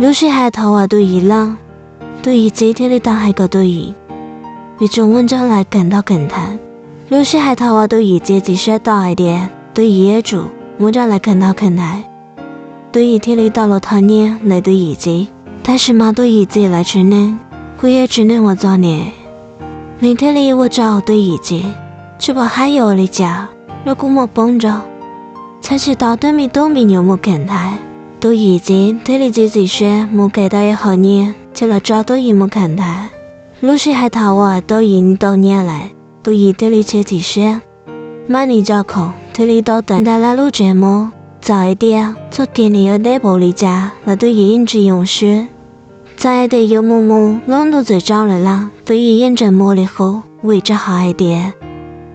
Lub sij hawm thaum uas Tus Yim loj, Tus Yim txiv thiaj li tau hais kom Tus Yim, vim tsuas muaj ntsuj lais kawm ntau kawm ntawv. Lub sij hawm thaum uas Tus Yim txiv txiav siab tau hais tias Tus Yim yuav tsum muaj ntsuj lais kawm ntau kawm ntawv, Tus Yim thiaj li tau los thov nyiaj ntawm Tus Yim txiv. Tab sis mas Tus Yim txiv lawv tsev neeg kuj yog tsev neeg uas txom nyem, nws thiaj li ua rau Tus Yim txiv tsis pom qab yuav ua li cas, los kuj muaj poob nrog, txhawj tsis tau twb me tub me nyuam mus kawm ntawv. Tus Yim txiv thiaj li txiav txim siab mus kawm tau ib qho nyiaj coj los tso Tus Yim mus kawm ntawv. Lub sij hawm thaum uas Tus Yim tau nyiaj lawm, Tus Yim thiaj li txiav txim siab, muab nws tso khoom thiaj li tau tawm ntawm lawv lub tsev mus. Txawm hais tias txoj kev nws yuav deb npaum li cas los Tus Yim yeej tsis yoo swb. Txawm hais tias yuav mus mus lub ntuj txawm tsaus lawm los Tus Yim yeej tseem mus li qub, vim rau qhov hais tias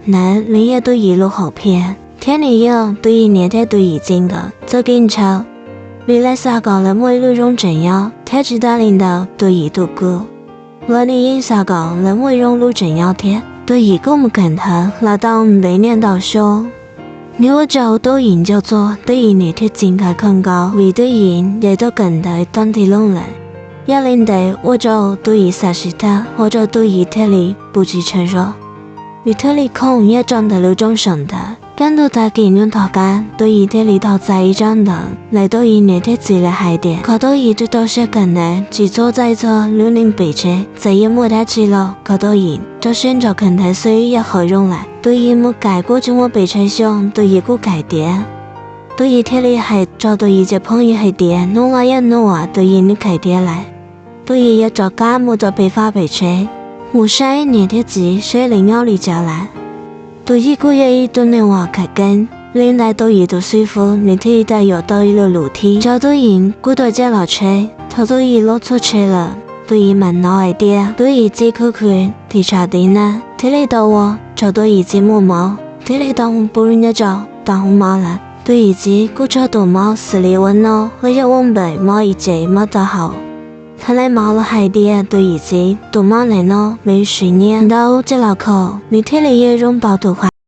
ntawd nws yog Tus Yim lub hom phiaj thiab nws yog Tus Yim niam thiab Tus Yim txiv nkawd txoj kev ntshaw. Vim lawv xav kom lawv muaj ib lub zoo tseem nyob thiab tsis tas li ntawd Tus Yim tus kwv los nws yeej xav kom lawv muaj zoo lub tseem nyob thiab. Tus Yim kuj mus kawm ntawv los tau ntev niaj ntau xyoo, nws ua rau Tus Yim nco txog Tus Yim niam thiab txiv nkawd kawg nkaus vim Tus Yim ncaim tuaj kawm ntawv tau ntev loo lawm. Yog li ntawd ua rau Tus Yim xav tsis tag, ua rau Tus Yim thiaj li pw tsis tsheej zog, nws thiaj li khoom nyob rau ntawm lub rooj saum ntawd. Kaj ntug tag kis nyoog tom qab Tus Yim thiaj li tau txais ib tsab ntawv ntawm Tus Yim niam thiab txiv lawv hais tias kom Tus Yim rau rau siab kawm ntawv, tsis txhob txhawj txog lub neej pem tsev, txawm yuav muaj dab tsi los kom Tus Yim rau siab nrog kawm ntawv xwb yog qhov zoo lawm. Tus Yim mus kawm kuj tsis muaj pes tsawg xyoo, Tus Yim kuj kawm tiav. Tus Yim thiaj li hais rau Tus Yim cov phooj ywg hais tias hnub no yog hnub uas Tus Yim nws kawm tiav lawm, Tus Yim yuav rov qab mus rau pem fab pem tsev mus saib niam thiab txiv seb lawv nyob li cas lawm. Tus Yim kuj yog ib tug neeg uas kawm keev, li ntawd Tus Yim tus xib fwb nws thiaj li tau yuav tau ib lo lus thib rau Tus Yim kuj tuaj coj los tshev. Thaum Tus Yim los txog tsev lawm, Tus Yim mam hnov hais tias Tus Yim txiv khwv khwv tim tshav tim nag, thiaj li tau ua rau Tus Yim txiv muaj mob, thiaj li tau mus pw nyob rau tom hoob mob lawm. Tus Yim txiv kuj raug tus mob xws li ua noj, ua yog ua npaum mob ib ce mob taub hau. Thaum lawv mam los hais tias Tus Yim txiv tus mob ntawm no nws siv nyiaj ntau coj los kho, nws thiaj li yuav zoo npaum tus